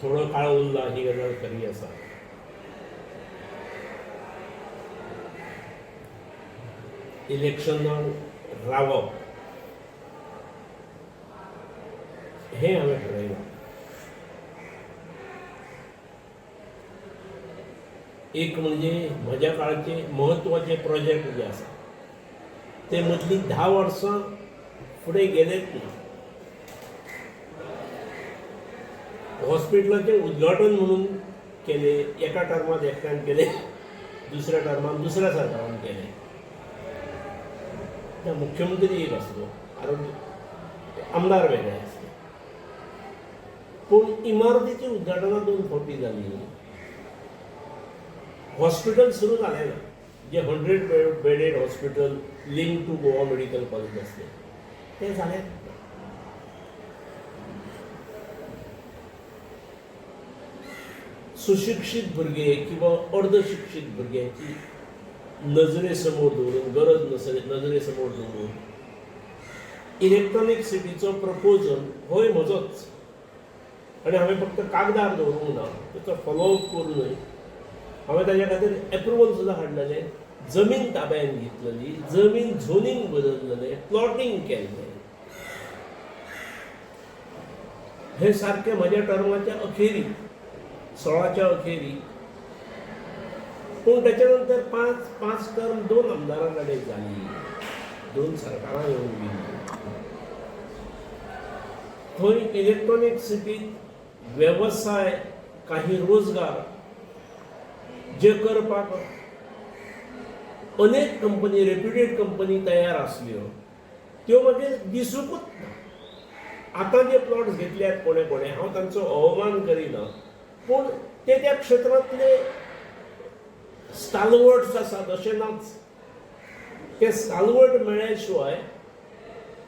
थोडो काळ उरला ही गजाल खरी आसा. इलेक्शनाक रावप हें हांवें ठरयलां. एक म्हणजे म्हज्या काळाचे म्हत्वाचे प्रोजेक्ट जे आसा ते मदलीं 10 वर्सां फुडें गेलेच ना. हॉस्पिटलाचें उद्घाटन म्हणून केलें, एका टर्मांत एकट्यान केलें, दुसऱ्या टर्मांत दुसऱ्या सरकारान केलें. त्या मुख्यमंत्री एक आसलो, आरोग्य आमदार वेगळे आसले, पूण इमारतीची उद्घाटनां 2 फावटी जाली. हॉस्पिटल सुरू जालें ना. जे 100 bedded hospital link to Goa medical college आसलें तें जालें ना. सुशिक्षीत भुरगे किंवा अर्धशिक्षीत भुरग्यांची नजरे समोर दवरून, गरज नजरे समोर दवरून इलेक्ट्रॉनीक सिटीचो प्रपोजल होय म्हजोच, आनी हांवें फक्त कागदार दवरूंक ना, ताचो फॉलोअप करूनय हांवें ताज्या खातीर एप्रुवल सुद्दां हाडलेलें, जमीन ताब्यान घेतलेली, जमीन झोनींग बदललेलें, प्लॉटींग केल्लें. हें सारकें म्हज्या टर्माच्या अखेरी, 16च्या अखेरी. पूण ताच्या नंतर 5 टर्म 2 आमदारां कडेन जाली, 2 सरकारां येवन गेलीं. थंय इलेक्ट्रॉनीक सिटींत वेवसाय, काही रोजगार जे करपाक अनेक कंपनी, रेप्युटेड कंपनी तयार आसल्यो, त्यो मागीर दिसूंकूच ना. आतां जे प्लॉट्स घेतल्यात कोणे कोणे, हांव तांचो अवमान करिना, पूण ते त्या क्षेत्रांतले स्टालवर्ड्स आसात अशें नाच. ते स्टालवर्ड मेळ्ळ्या शिवाय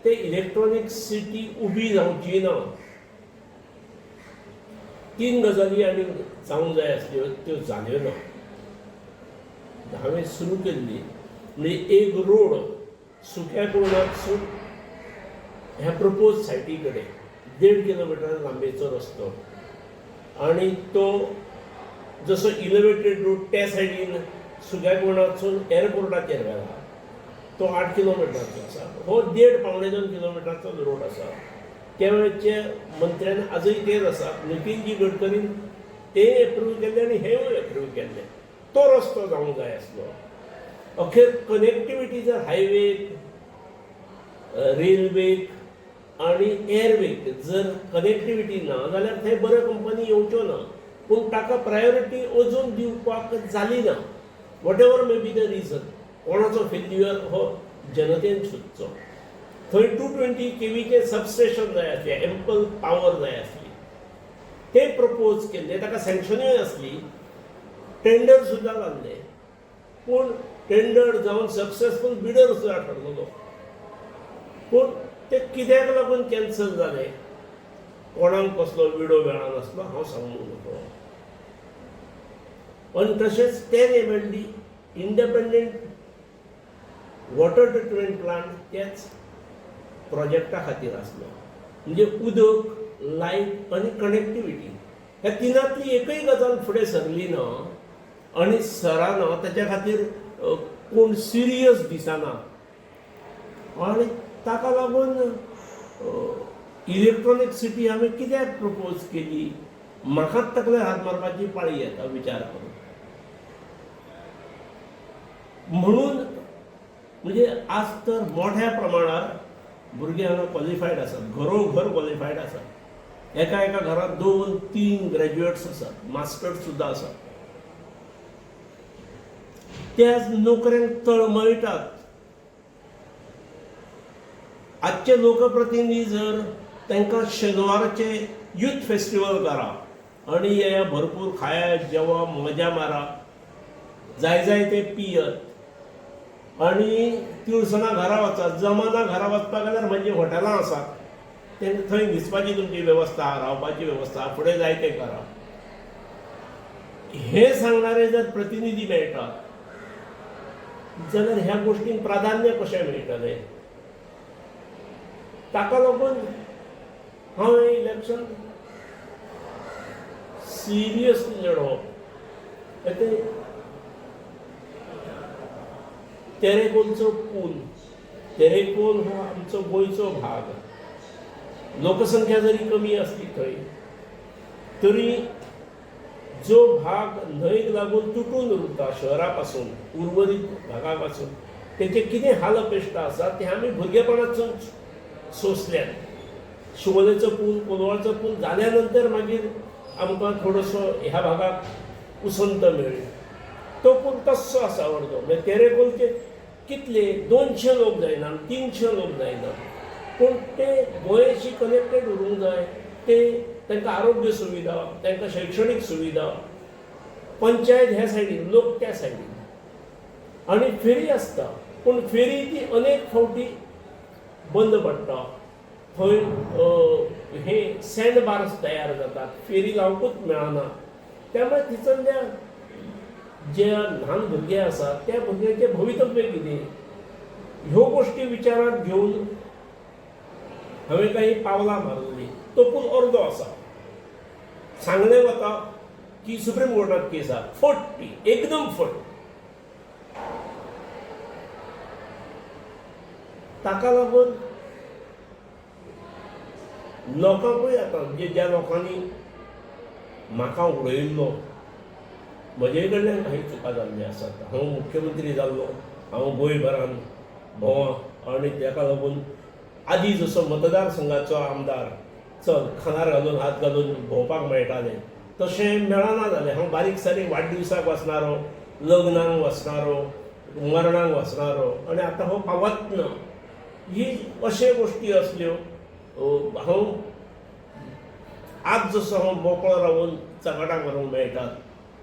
ते इलेक्ट्रॉनीक सिटी उबी जावची ना. 3 गजाली आनी जावंक जाय आसल्यो त्यो जाल्यो ना. हांवें सुरू केल्ली म्हणजे एक रोड सुक्या कोणातसून ह्या प्रपोज सायटी कडेन 1.5 किलोमिटर लांबेचो रस्तो, आनी तो जसो इलेवेटेड रोड त्या सायडीन सुक्या कोणातसून एअरपोर्टाचेर व्हेला तो 8 किलोमिटराचो आसा. हो 1.5 1.75 किलोमिटराचो रोड आसा. त्या वेळचे मंत्र्यान आजूय तेच आसा, नितीनजी गडकरीन ते एप्रूव केल्ले आनी हेवूय एप्रूव केल्ले. तो रस्तो जावंक जाय आसलो. अखेर कनेक्टिविटी जर हायवेक, रेल्वेक आनी एअरवेक जर कनेक्टिविटी ना जाल्यार थंय बऱ्यो कंपनी येवच्यो ना, पूण ताका प्रायोरिटी अजून दिवपाक जाली ना. Whatever may be the reason, कोणाचो फेल्युअर हो जनतेन सोदचो. थंय 220 केवीचें सबस्टेशन जाय आसलें, एम्पल पावर जाय आसली, तें प्रपोज केल्लें, ताका सँक्शनूय आसली, टेंडर सुद्दां जाल्लें, पूण टेंडर जावन सक्सेसफूल बिडर सुद्दां ठरलेलो, पूण ते कित्याक लागून कॅन्सल जालें, कोणाक कसलो विडो मेळनासलो हांव सांगूंक नकळो. आनी तशेंच 10 MLD independent water treatment plant त्याच प्रोजेक्टा खातीर आसलो. म्हणजे उदक, लायट आनी कनेक्टिविटी ह्या तिनांतली एकय गजाल फुडें सरली ना आनी सराना. ताच्या खातीर कोण सिरियस दिसना आनी ताका लागून इलेक्ट्रॉनीक सिटी हांवें कित्याक प्रपोज केली, म्हाकाच तकलेर हात मारपाची पाळी येता विचार करून. म्हणून म्हणजे आज तर मोठ्या प्रमाणार भुरगे हांगा क्वॉलिफायड आसात, घरोघर क्वॉलिफायड आसात. एका एका घरांत 2-3 ग्रॅज्युएट्स आसात, मास्टर्स सुद्दां आसात. ते आज नोकऱ्यांक तळमळटात. आजचे लोकप्रतिनिधी जर तांकां शेनवाराचे यूथ फेस्टिवल करा आनी हे भरपूर खाया, जेवा, मजा मारा, जाय जाय ते पियत आनी तिळसणां घरा वचात. जमाना घरा वचपाक जाल्यार म्हणजे हॉटेलां आसात, तेंकां थंय न्हिजपाची तुमची वेवस्था, रावपाची वेवस्था, फुडें जाय तें करा. हे सांगणारे जर प्रतिनिधी मेळटात जाल्यार ह्या गोश्टींक प्राधान्य कशें मेळटलें? ताका लागून हांव हें इलेक्शन सिरियसली लढोवप. ते तेरेकोलचो पूल, तेरेकोल हो आमचो गोंयचो भाग. लोकसंख्या जरी कमी आसली थंय तरी जो भाग न्हंयक लागून तुटून उरता शहरा पासून, उर्वरीत भागा पासून, तेचे कितें हाल अपेश्टा आसा ते आमी भुरगेपणातसून सोंसल्यात. शिवोलेचो पूल, कोलवाळचो पूल जाल्या नंतर मागीर आमकां थोडोसो ह्या भागाक उसंत मेळ्ळी. तो पूल तस्सो आसा अर्दो. म्हणजे तेरेकोलचे कितले 200 लोक जायना, 300 लोक जायना, पूण ते गोंयशी कनेक्टेड उरूंक जाय. ते तांकां आरोग्य सुविधा, तांकां शैक्षणीक सुविधा. पंचायत ह्या सायडीन, लोक त्या सायडीन आनी फेरी आसता, पूण फेरी ती अनेक फावटी बंद पडटा. थंय हे सँड बार्स तयार जातात, फेरी लावंकूच मेळना. त्यामुळे थंयसरल्या जे ल्हान भुरगे आसात त्या भुरग्यांचें भवितव्य कितें, ह्यो गोश्टी विचारांत घेवन हांवें काही पावलां मारली. तो पूल अर्दो आसा. सांगलें वता की सुप्रीम कोर्टात केस आसा. फट ती, एकदम फट. ताका लागून लोकांकूय आतां म्हणजे ज्या लोकांनी म्हाका उडयल्लो, म्हजे कडल्यान काही चुका जाल्ल्यो आसात. हांव मुख्यमंत्री जाल्लो, हांव गोंयभरान भोंवा आनी ताका लागून आदी जसो मतदारसंघाचो आमदार चल खांदार घालून हात घालून भोंवपाक मेळटालें तशें मेळना जालें. हांव बारीक सारीक वाडदिवसाक वचणारो, लग्नाक वचणारो, मरणाक वचणारो आनी आतां हो पावत ना. ही अशे गोश्टी असल्यो. हांव आज जसो हांव मोकळो रावन चकाटां मारूंक मेळटात,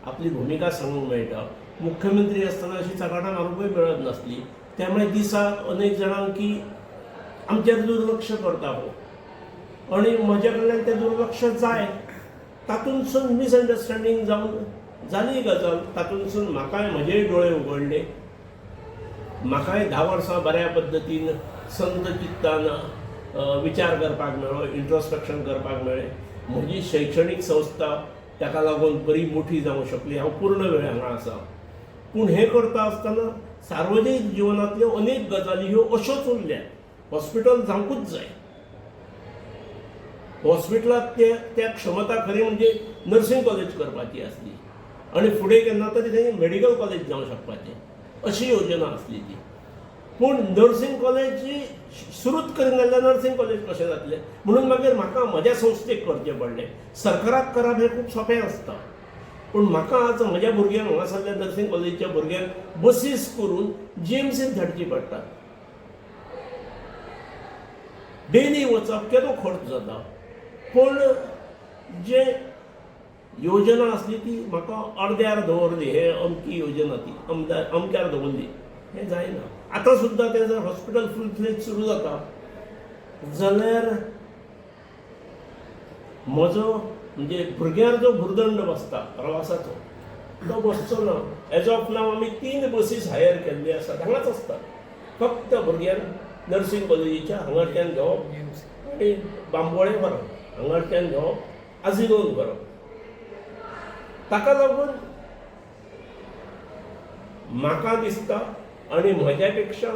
आपली भुमिका सांगूंक मेळटा, मुख्यमंत्री आसतना अशी चकाटां मारूंकूय मेळत नासली. त्यामुळे दिसा अनेक जाणांक की आमचेर दुर्लक्ष करता हो आनी म्हज्या कडल्यान तें दुर्लक्ष जाय, तातूंतसून मिसअंडरस्टँडींग जावन जाली गजाल. तातूंतसून म्हाकाय म्हजेय दोळे उगडले. म्हाकाय 10 वर्सां बऱ्या पद्दतीन संत चित्तान विचार करपाक मेळ्ळो, इंट्रोस्पेक्शन करपाक मेळ्ळें. म्हजी शैक्षणीक संस्था ताका लागून बरी मोठी जावंक शकली. हांव पूर्ण वेळ हांगा आसा, पूण हें करता आसतना सार्वजनीक जिवनांतल्यो अनेक गजाली ह्यो अश्योच उरल्यात. हॉस्पिटल जावंकूच जाय. हॉस्पिटलांत ते त्या क्षमता खरी म्हणजे नर्सिंग कॉलेज करपाची आसली आनी फुडें केन्ना तरी थंय मेडिकल कॉलेज जावंक शकपाचें अशी योजना आसली ती. पूण नर्सिंग कॉलेज सुरूच करिना जाल्यार नर्सिंग कॉलेज कशें जातलें? म्हणून मागीर म्हाका म्हज्या संस्थेक करचें पडलें. सरकाराक करप हें खूब सोंपें आसता, पूण म्हाका आज म्हज्या भुरग्यांक, हांगासरल्या नर्सिंग कॉलेजीच्या भुरग्यांक बसीस करून जीएमसींत धाडची पडटात. डेली वचप केदो खर्च जाता. पूण जे योजना आसली ती म्हाका अर्द्यार दवरली. हे अमकी योजना ती अमक्यार दवरली, हें जायना. आतां सुद्दां तें जर हॉस्पिटल फूल फ्लेज सुरू जाता जाल्यार म्हजो म्हणजे भुरग्यार जो भुरदंड बसता प्रवासाचो तो बसचो ना. एज ऑफ नाव आमी 3 बसीस हायर केल्ले आसात, हांगाच आसतात. फक्त भुरग्यांक नर्सिंग कॉलेजीच्या हांगाच्यान घेवप आनी बांबोळे व्हरप, हांगाच्यान घेवप आजिलोन व्हरप. ताका लागून म्हाका दिसता आनी म्हज्या पेक्षा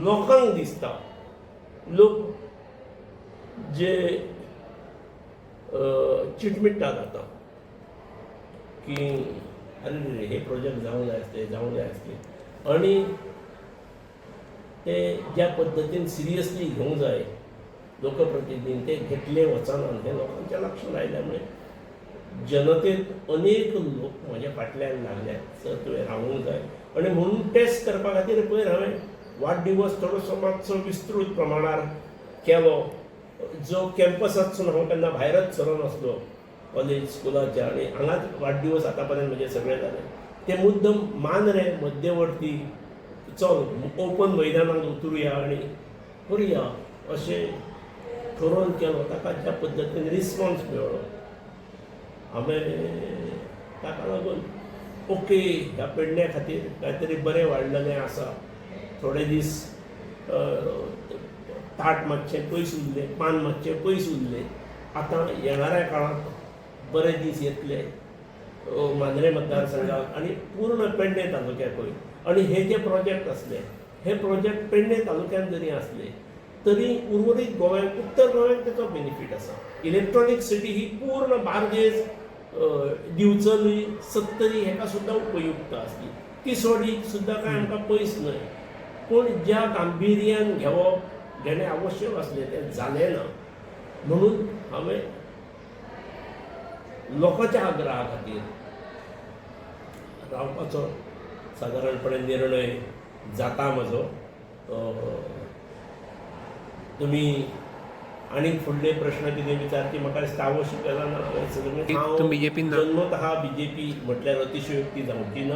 लोकांक दिसता, लोक जे चिटमिट्टात आतां की अरे हे प्रोजेक्ट जावंक जाय आसले, जावंक जाय आसले, आनी ते ज्या पद्दतीन सिरियसली घेवंक जाय लोकप्रतिनिधीन ते घेतले वचना हें लोकांच्या लक्षांत आयल्या मुळे जनतेत अनेक लोक म्हज्या फाटल्यान लागल्यात, सर तुवें रावूंक जाय. आनी म्हणून टेस्ट करपा खातीर पयर हांवें वाडदिवस थोडोसो मातसो विस्तृत प्रमाणार केलो. जो कॅम्पसांतसून हांव केन्ना भायरच सरनासलो कॉलेज स्कुलाच्या, आनी हांगाच वाडदिवस आतां पर्यंत म्हजे सगळे जाले. ते मुद्दम मान रे मध्यवर्ती चल ओपन मैदानांत उतरुया आनी करुया अशें ठरोवन केलो. ताका ज्या पद्दतीन रिस्पॉन्स मेळ्ळो हांवें ताका लागून ओके ह्या पेडण्या खातीर कांय तरी बरें वाडलेलें आसा. थोडे दीस ताट मातशें पयस उरलें, पान मातशें पयस उरलें. आतां येणाऱ्या काळांत बरे दीस येतले. मांद्रे मतदारसंघात आणि पूर्ण पेडणे तालुक्याकूय. आणि हे जे प्रोजेक्ट आसले हे प्रोजेक्ट पेडणे तालुक्यात जरी आसले तरी उर्वरीत गोव्याक, उत्तर गोव्याक तेचो बेनिफीट आसा. इलेक्ट्रॉनीक सिटी ही पूर्ण बार्देज, दिवचली, सत्तरी हेका सुद्दां उपयुक्त आसली. तिसवाडी सुद्दां कांय आमकां पयस न्हय. पूण ज्या गांभिर्यान घेवप घेणें आवश्यक आसलें तें जालें ना. म्हणून हांवें लोकांच्या आग्रहा खातीर रावपाचो सादारणपणे निर्णय जाता म्हजो. तुमी आनीक फुडले प्रश्न कितें विचारती म्हाका दिसता आवश्यक ना. हांव तूं बीजेपीन ना? जन्मतः बीजेपी म्हटल्यार अतिशयोक्ती जावची ना.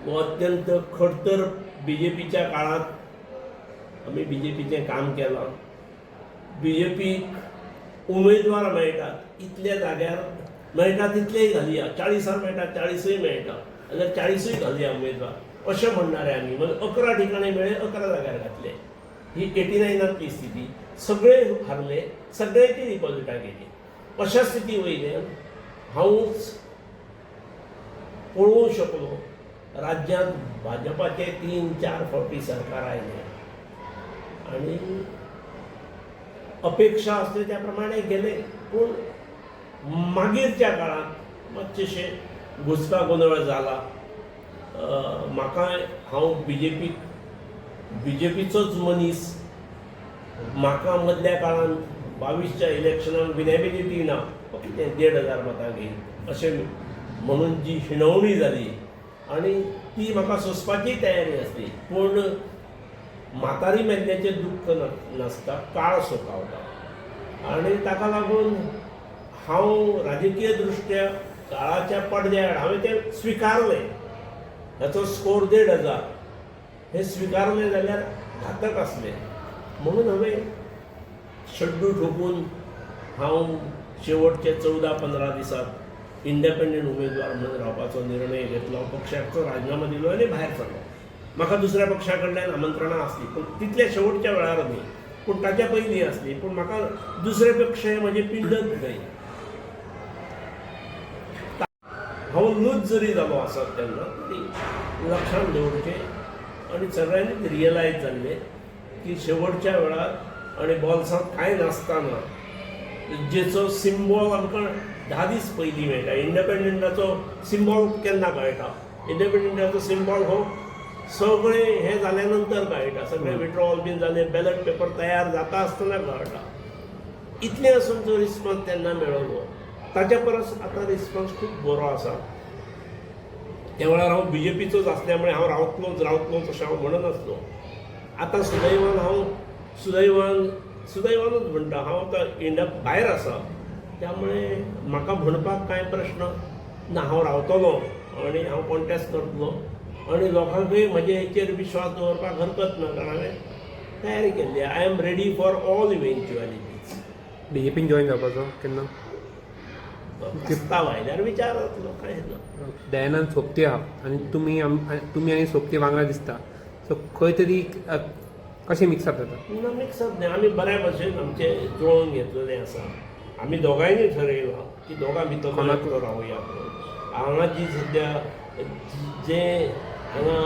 हो अत्यंत खडतर बीजेपीच्या काळांत आमी बीजेपीचें काम केलां. बीजेपीक उमेदवार मेळटात इतल्या जाग्यार मेळटा तितलेय घालया, 40 मेळटा 40 मेळटा जाल्यार 40 घालया उमेदवार अशें म्हणणारे आमी. म्हणजे 11 ठिकाणी मेळ्ळे, 11 जाग्यार घातले. ही 89 स्थिती, सगळे हारले, सगळ्यांची डिपॉझिटां गेली. अशा स्थिती वयल्यान हांवूच पळोवंक शकलो राज्यांत भाजपाचे 3-4 फावटी सरकार आयलें आनी अपेक्षा आसली त्या प्रमाणे गेले. पूण मागीरच्या काळांत मातशें घुसपा गोंदळ जाला. म्हाका हांव बीजेपीचोच मनीस. म्हाका मदल्या काळांत 22च्या इलेक्शनाक विनेबिलिटी ना, कितें 1,500 मतां घेयत अशें म्हणून जी हिणवणी जाली आनी ती म्हाका सोंसपाची तयारी आसली. पूण म्हातारी मेल्ल्याचें दुख्ख नासता, काळ सोकावता आनी ताका लागून हांव राजकीय दृश्ट्या काळाच्या पडद्याआड हांवें तें स्विकारलें. हाचो स्कोर 1,500 हें स्विकारलें जाल्यार घातक आसलें. म्हणून हांवें शड्डू ठोकून हांव शेवटचे 14-15 दिसांत इंडिपेंडंट उमेदवार म्हणून रावपाचो निर्णय घेतलो. पक्षाचो राजिनामो दिलो आनी भायर सरलो. म्हाका दुसऱ्या पक्षा कडल्यान आमंत्रणां आसलीं, पूण तितल्या शेवटच्या वेळार न्ही, पूण ताच्या पयलीं आसली. पूण म्हाका दुसरे पक्ष हे म्हजें पिंडत न्हय. हांव लूज जरी जालो आसत तेन्ना तरी लक्षांत दवरचें आनी सगळ्यांनीच रियलायज जाल्लें की शेवटच्या वेळार आनी बॉल्सांत कांय नासतना जेचो सिम्बॉल आमकां 10 दीस पयलीं मेळटा. इंडिपेंडंटाचो सिम्बॉल केन्ना कळटा? इंडिपेंडंटाचो सिम्बॉल हो सगळें हें जाल्या नंतर कळटा. सगळें विड्रॉल बीन जालें, बॅलट पेपर तयार जाता आसतना कळटा. इतलें आसून जो रिस्पॉन्स तेन्ना मेळ्ळो ताच्या परस आतां रिस्पॉन्स खूब बरो आसा. त्या वेळार हांव बीजेपीचोच आसल्या मुळे हांव रावतलोच रावतलोच अशें हांव म्हणनासलो. आतां सुदैवान हांव सुदैवानूच म्हणटा, हांव आतां इंडिया भायर आसा, त्यामुळे म्हाका म्हणपाक कांय प्रश्न ना. हांव रावतलो आनी हांव कॉन्टेस्ट करतलो आनी लोकांकूय म्हजे हेचेर विश्वास दवरपाक हरकत ना, कारण हांवें तयारी केल्ली. I am ready for all eventualities. बीजेपीन join जावपाचो केन्ना? प्रस्ताव आयल्यार विचार जातलो, कांय ना. दयानंद सोबती आहा आनी तुमी आनी सोबती वांगडा दिसता, सो खंय तरी कशें मिक्सअप जाता? ना, मिक्सअप न्ही. आमी बऱ्या भशेन आमचें जुळोवन घेतलेलें आसा. आमी दोगांयनी ठरयलां की दोगां भितर कोणाक- एकटो रावया म्हणून. हांगा जी सद्या जे हांगा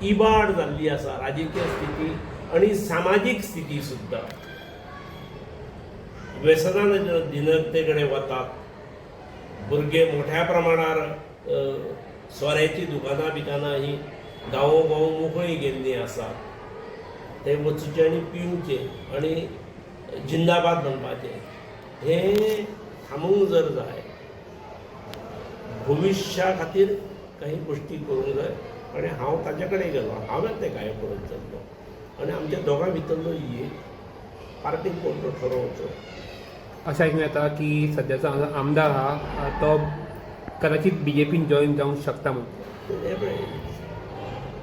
इबाड जाल्ली आसा राजकीय स्थिती आनी सामाजीक स्थिती सुद्दां, व्यसनान दिनते कडेन वतात भुरगे मोठ्या प्रमाणार, सोऱ्याची दुकानां बिकानां ही गांवो गांव मोकळी गेल्लीं आसात. ते वचचें आनी पिवचें आनी जिंदाबाद म्हणपाचें. हें थांबोवंक जर जाय, भविश्या खातीर काही गोश्टी करूंक जाय आनी हांव ताजे कडेन गेलो. हांवें तें काय पळयत चल्लो आनी आमच्या दोगां भितरलो एक पार्टीक कोण तो ठरोवचो. अशें आयकूंक येता की सद्याचो हांगा आमदार आहा तो कदाचित बीजेपीन जॉयन जावंक शकता म्हणून. हे पळय,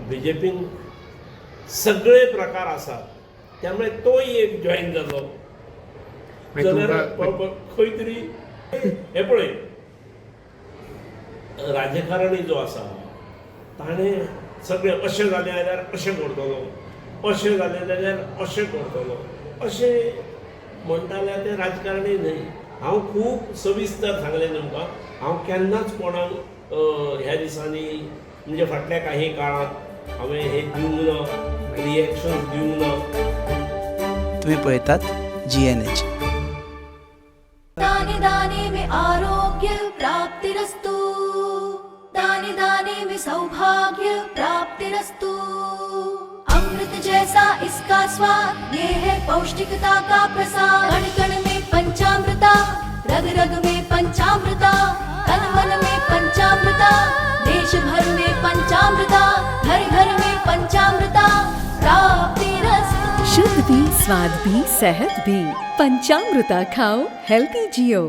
बीजेपीन सगळे प्रकार आसात, त्यामुळे तोय एक जॉईन जालो मागीर जाल्यार तुमकां खंय तरी हे पळय, राजकारणी जो आसा ताणें सगळें अशें जालें जाल्यार अशें करतलो, अशें जालें जाल्यार अशें करतलो अशें म्हणटा जाल्यार ते राजकारणी न्हय. हांव खूब सविस्तर सांगलें तुमकां. हांव केन्नाच कोणाक ह्या दिसांनी, म्हणजे फाटल्या काही काळांत हांवें हें दिवंक ना, रिएक्शन दिवंक ना. तुम्ही पळयतात जीएनएच. दाने दाने में आरोग्य प्राप्तिरस्तु, दाने दाने में सौभाग्य प्राप्तिरस्तु. अमृत जैसा इसका स्वाद, ये है पौष्टिकता का प्रसाद. कण कण में पंचामृता, रग रग में पंचामृता, तन मन में पंचामृता, देश भर में पंचामृता, घर घर में पंचामृता प्राप्तिरस्तु. शुद्ध भी, स्वाद भी, सेहत भी. पंचामृता खाओ, हेल्दी जियो.